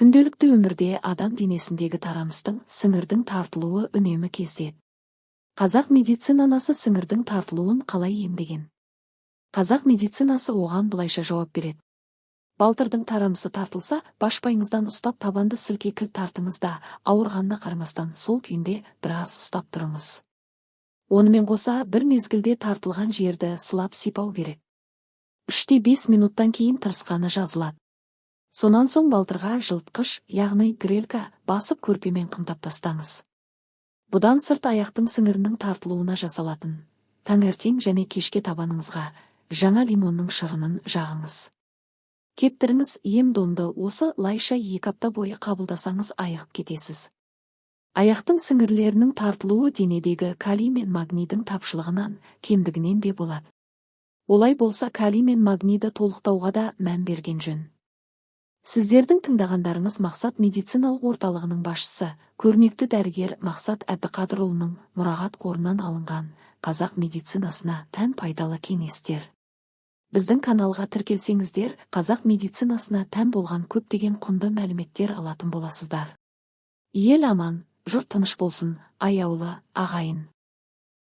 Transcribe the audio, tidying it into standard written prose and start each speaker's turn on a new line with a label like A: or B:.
A: Күнделікті өмірде адам денесіндегі тарамыстың, сіңірдің тартылуы үнемі кездеседі. Қазақ медицинасы сіңірдің тартылуын қалай емдеген? Қазақ медицинасы оған былайша жауап береді. Балтырдың тарамысы тартылса, башпайыңыздан ұстап табанды сілке кіл тартыңыз да, ауырғанына қарамастан сол күйінде біраз ұстап тұрыңыз. Онымен қоса бір мезгілде тартылған жерді сылап сипау керек. 3-5 минуттан кейін тырысқаны жазылады. Сонан соң балтырға жылытқыш, яғни грелка басып көрпемен қымтап тастаңыз. Бұдан сырт аяқтың сіңірінің тартылуына жасалатын таңертең және кешке табаныңызға жаңа лимонның шырынын жағыңыз. Кептіріңіз. Ем-домды осылайша 2 апта бойы қабылдасаңыз, айығып кетесіз. Аяқтың сіңірлерінің тартылуы денедегі калий мен магнийдің тапшылығынан, кемдігінен де болады. Олай болса, калий мен магнийді толықтауға да мән берген жөн. Сіздердің тыңдағандарыңыз Мақсат медициналық орталығының басшысы, көрнекті дәрігер Мақсат Әбдіқадырұлының мұрағат қорынан алынған қазақ медицинасына тән пайдалы кеңестер. Біздің каналға тіркелсеңіздер, қазақ медицинасына тән болған көптеген құнды мәліметтер алатын боласыздар. Ел аман, жұрт тыныш болсын, аяулы ағайын.